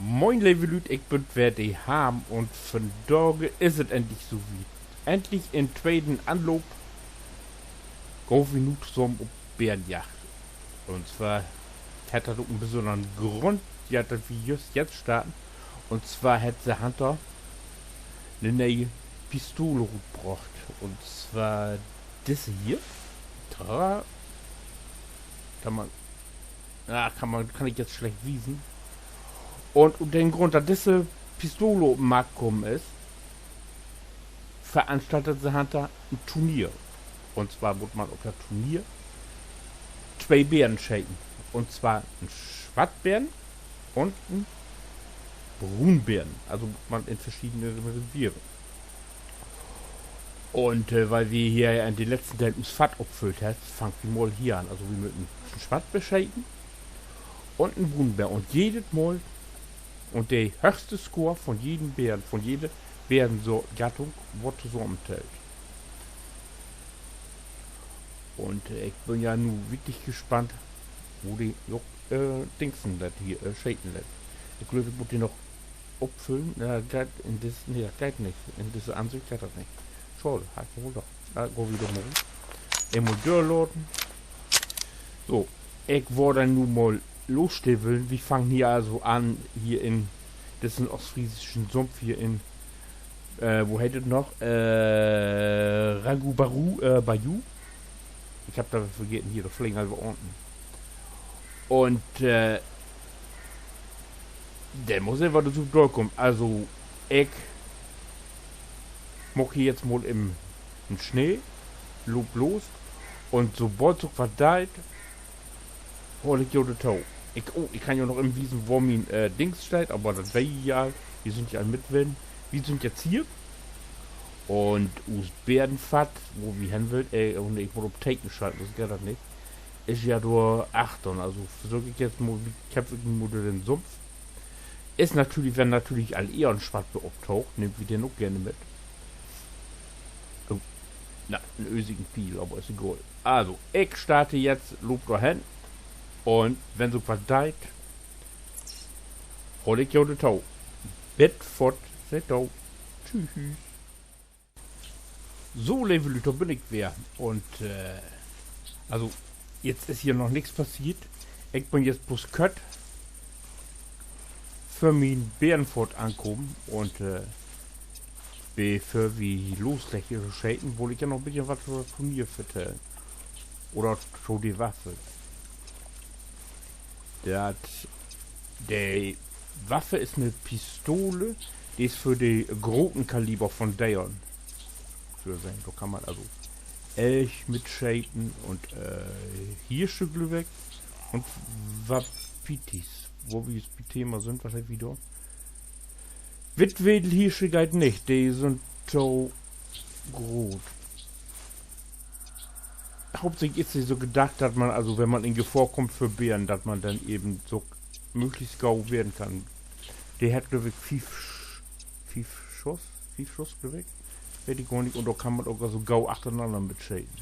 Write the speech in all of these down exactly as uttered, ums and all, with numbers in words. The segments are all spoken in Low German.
Moin, leve Lüüd, ik bün weer de Harm un vandage is et endlich so wiet. Endlich in tweden Anloop gaht wi nu tosamen op Bärenjagd. Un zwar hett dat ok en besünneren Grund, ja, dat wi jüst jetzt starten. Un zwar hett de Hunter 'ne ne'e Pistole rutbrocht. Un zwar disse hier. Tada. Kann man, ja, kann man, kann ik jetzt slecht wiesen. Un ut den Grund, dat disse Pistole op 'n Markt kamen is, veranstaltet de Hunter en Turnier. Un zwar mutt man op dat Turnier twee Bären scheten. Un zwar en Swattbären un en Bruunbären. Also mutt man in verschiedene Reviere. Un, äh, wiel wi hier in de letzten Deel us Fatt opfüllt hebbt, fangt wi mal hier an. Also wi mööt en Swattbär scheten un en Bruunbär. Un jedet Mal, un de höchste Score von jeden Bären, von jede Bärensoort, Gattung, word tosamentellt. Un, äh, ik bün ja nu wirklich gespannt, wo de, jo, äh, dingsen lett hier, äh, scheten lett. Ik glööv, ik mutt de noch opfüllen. Ja, geiht in dis-, nee, dat geiht nich. In disse Ansicht geiht dat nich. Schaad, harr ik woll doch. Na, gah wi doch mal rut. Eenmal dörlaten. So, ik warr denn nu mal losstiwweln. Wi fangen hier also an, hier in dissen oostfreesischen Sump hier in, äh, wo heet dat noch? Äh, Rangubaru, äh, Bayou. Ik heff dat vergeten, hier, dor flegen al wat Anten. Un, äh, denn mutt ik wat dorto dorkummt. Also, ik maak hier jetzt mal in, in Snee, loop los. Un sobald sik wat deit, hool ik jo dorto. Ik, oh, ik kann jo noch even wiesen, wo mien, äh, Dings steiht, aver dat weet ji ja, wi sünd ja al mit Win. Wi sünd jetzt hier. Un us Bärenfatt, wo wi hen wüllt, äh, un ik mutt op Teken schalten, sünst geiht dat nich, is ja dor achtern. Also versöök ik jetzt mal, wi kämpft wi mal dör den Sumpf. Is natürlich, wenn natürlich al ehr en Swattbär optaucht, nehmt wi den ok geern mit. Oh, na, en ösigen Piel, aver is egal. Also, ik starte jetzt, loop dor hen. Un wenn sik wat deit, hool ik jo dorto. Bit foort, seht jo. Tschüss. So, leve Lüüd, dor bün ik weer. Un, äh, also, jetzt is hier noch nix passeert. Ik bün jetzt bloots kört vör mien Bärenfatt ankamen. Un, äh, bevör wi losleggt to scheten, wull ik ja noch en beten wat to dat Turnier vertellen. Oder to de Waffe. Dat, de Waffe is 'ne Pistole, de is för de groten Kaliber von Deern vörsehn. Dor kann man also Elch mit scheten un, äh, Hirsche, glööv ik. Un Wapitis. Wo wi jetzt bi't Thema sünd, wat hebbt wi dor? Wittwedelhirsche geiht nich, de sünd to groot. Hauptsächlich is de so gedacht, dat man, also wenn man in Gefahr kummt för Bären, dat man denn even so möglichst gau wehren kann. De hett, glööv ik, fief Sch-, fief Schuss, fief Schuss, glööv ik. Weet ik gor nich. Un dor kann man ok so gau achternanner mit scheten.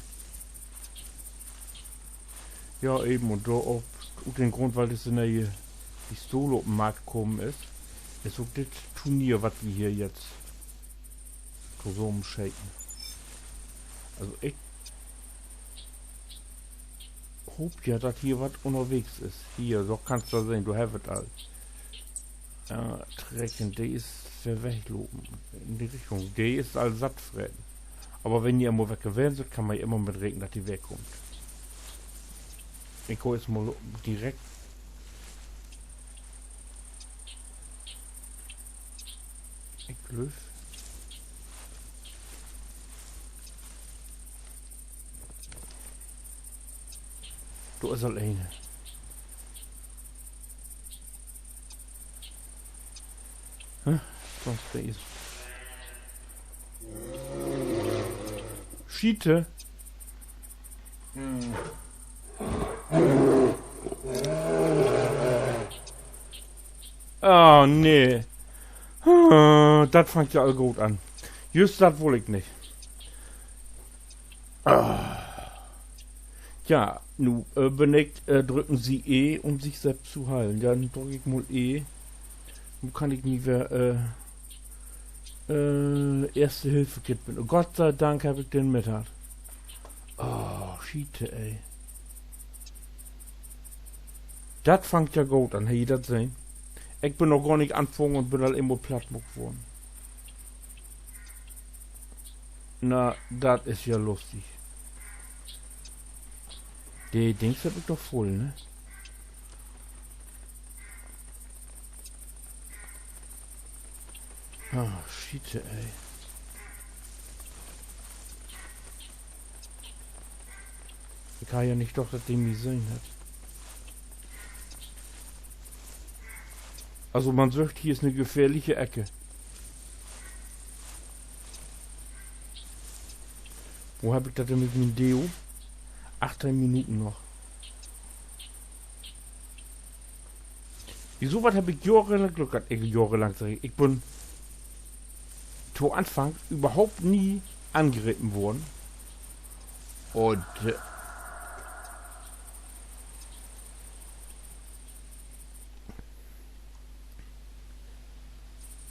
Ja, even, un dor op, ut den Grund, wiel disse ne'e Pistole op 'n Markt kamen is, is ok dit Turnier, wat wi hier jetzt tosamen scheten. Also ik hoop ja, dat hier wat ünnerwegens is. Hier, dor kannst du sehn, dor hebbt wi 't al. Ja, trecken, de is weer weglopen. In de Richtung. De is al satt freten. Aver wenn de eenmal weg ween sünd, kann man ja immer mit reken, dat de wegkummt. Ik gah eerst mal direkt. Ik glööv, dor is al een. Hä? Sonst, de is Schiete. Oh, nee. Ah, dat fangt ja al goot an. Jüst dat wull ik nich. Ah. Ja, nu, äh, bün ik, äh, drücken Sie E, um sich selbst zu heilen. Denn drück ik mal E. Nu kann ik mi weer, äh, äh, Eerste-Hilfe-Kit bin-, Gott sei Dank heff ik den mit hatt. Oh, Schiete, ey. Dat fangt ja goot an, hebbt ji dat sehn? Ik bün noch gor nich anfungen un bün al eenmal platt maakt worrn. Na, dat is ja lustig. De Dings heff ik doch vull, ne? Ah, Schiete, ey. Ik harr ja nich dacht, dat de mi sehn hett. Also, man süht, hier is 'ne gefährliche Ecke. Wo heff ik dat denn mit mien Deo? Achttien Minuten noch. Wieso, wat heff ik johrelang Glück hatt? Ik, johrelang, segg ik, ik bün to Anfang överhaupt nie angrepen worrn. Un, äh,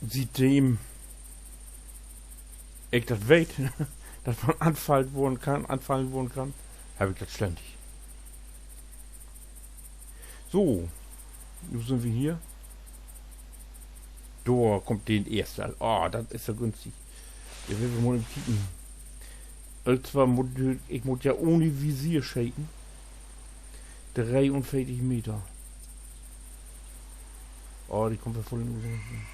sietdem ik dat weet, dat man anfallen worrn kann, anfallen worrn kann, heff ik dat ständig. So, nu sünd wi hier. Dor kummt de eerste an. Ah, dat is ja günstig. Dor wüllt wi mal even kieken. Un twoor mutt, ik mutt ja ohne Visier scheten. Dreeunveertig Meter. Oh, de kummt weer vull in use Richtung.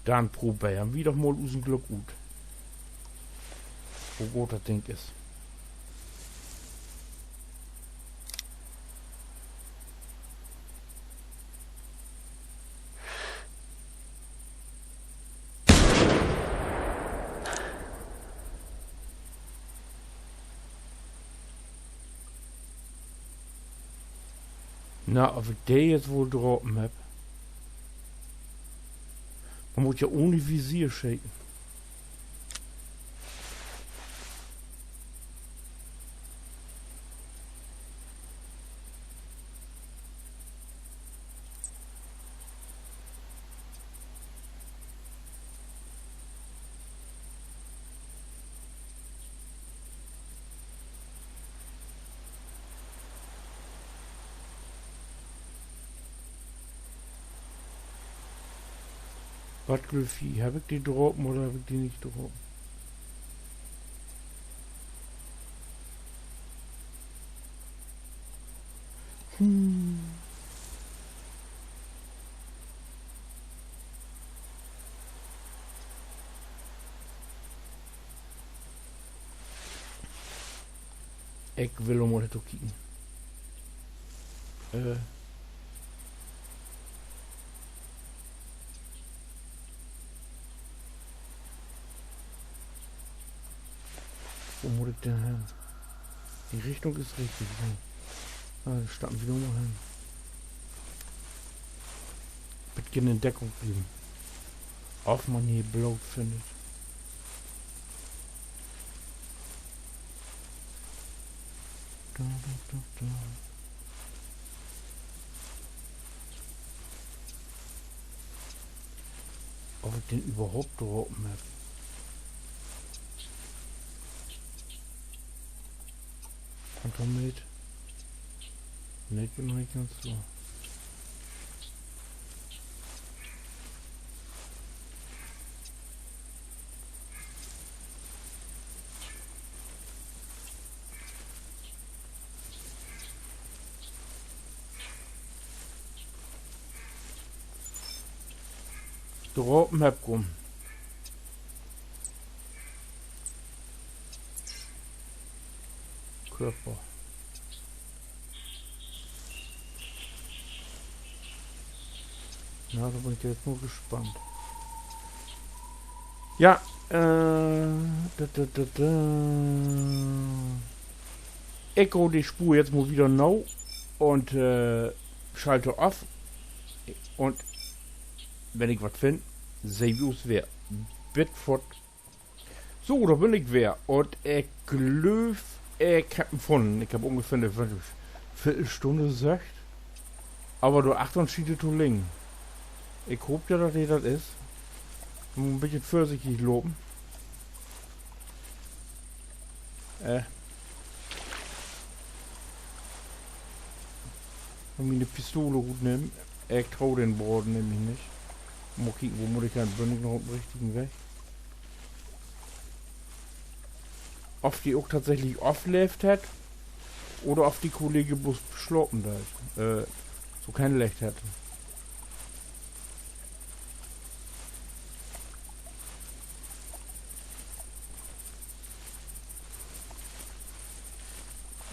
Denn probeert wi doch mal usen Glück ut. Wo groot dat Ding is. Na, of ik de jetzt woll drapen hebb? Man mutt ja ohne Visier scheten. Wat glööv ji, heff ik de drapen oder heff ik de nich drapen? Hm. Ik will noch mal to kieken. Äh. Wo mutt ik denn hen? De Richtung is richtig, so. Na, denn stappen wi dor mal hen. Beten in Deckung blieven. Of man hier Bloot finnt. Da, da, da, da. Of ik den överhaupt drapen heff. Phantom mit. Nee, ik bün noch nich ganz dör. Drapen hebb ik em. Körper. Na, dor bün ik nu gespannt. Ja, äh, da, da, da, da. Ik gah de Spoor jetzt mal wieder na un, äh, schalte af. Un wenn ik wat finn, sehn wi us weer. Bit fort. So, dor bün ik weer. Un ik glööv, ik hebb em funnen. Ik hebb ungefähr 'ne Viertel-, Viertelstunne söcht. Aver dor achtern schient he to liggen. Ik hoop ja, dat he dat is. Mutt en beten vörsichtig lopen. Äh. Un miene Pistole rutnehmen. Ik tro den Braden nämlich nich. Mal kieken, wo mutt ik hen? Bün ik noch op 'n richtigen Weg? Of de ok tatsächlich ofleevt hett, oder of de Kollege bloots slapen deit, äh, so keen Lecht hett.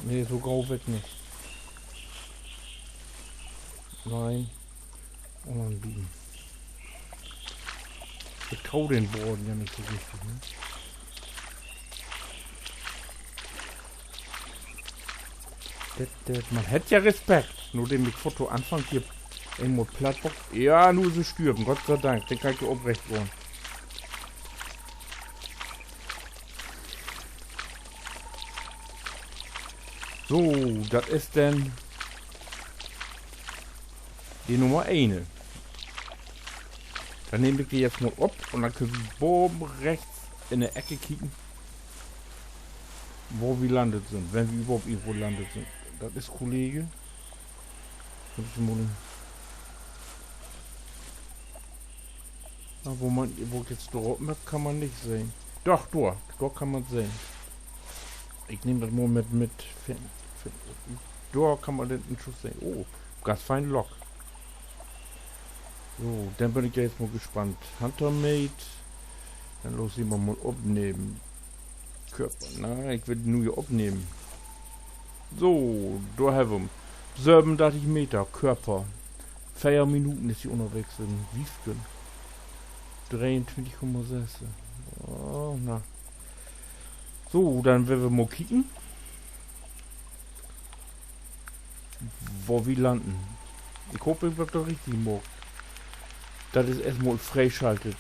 Nee, so gau weg nich. Nee. Anner bieden. Ik tro den Braden ja nich so richtig, ne? Dat, dat, man hett ja Respekt. Nadem ik foort to Anfang hier eenmal platt boxt. Ja, nu is he störven. Gott sei Dank. Denn kann ik ja oprecht gahn. So, dat is denn de Nummer een. Denn nehm ik de jetzt mal op un denn köönt wi baven rechts in de Eck kieken, wo wi landet sünd, wenn wi överhaupt irgendwo landet sünd. Dat is Kollege. Mutt ik mal, na, wo man, wo ik jetzt drop mutt, kann man nich sehn. Doch, dor, dor kann man sehn. Ik nehm dat mal mit, mit, fin-, fin-, dor kann man den Schuss sehn. Oh, ganz fein Lock. So, denn bün ik ja jetzt mal gespannt. Hunter Mate. Denn laat uns de mal opnehmen. Körper. Na, ik will de nu hier opnehmen. So, dor hebbt wi em. Sövenundörtig Meter, Körper. Veer Minuten is he ünnerwegens in Wiefken. Dreeuntwintig Komma sess. Oh, na. So, denn wüllt wi mal kieken, wo wi landen. Ik hoop, ik heff dat richtig maakt. Dat is eerstmal freeschaltet.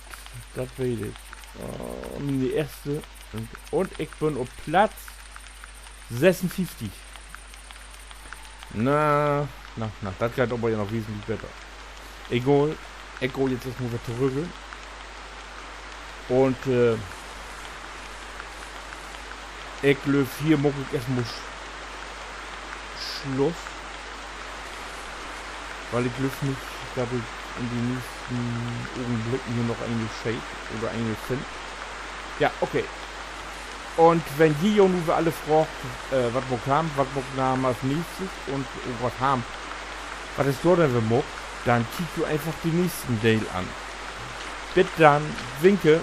Dat weet ik. Äh, miene eerste. Un, un ik bün op Platz sessunfieftig. Na, na, na, dat geiht aver ja noch wesentlich beter. Egal, ik gah jetzt eerstmal weer torügg. Un, äh, ik glööv, hier maak ik eerstmal Sch-, Sluss. Wiel ik glööv nich, dat ik in de nächsten Ogenblicken hier noch een scheet oder een finn. Ja, okay. Un wenn ji jo nu weer alle fraagt, äh, wat maakt Harm, wat maakt Harm as nächstes un, oh Gott, Harm, wat is dor denn weer maakt, denn kiekt jo eenfach den nächsten Deel an. Bit denn, winke.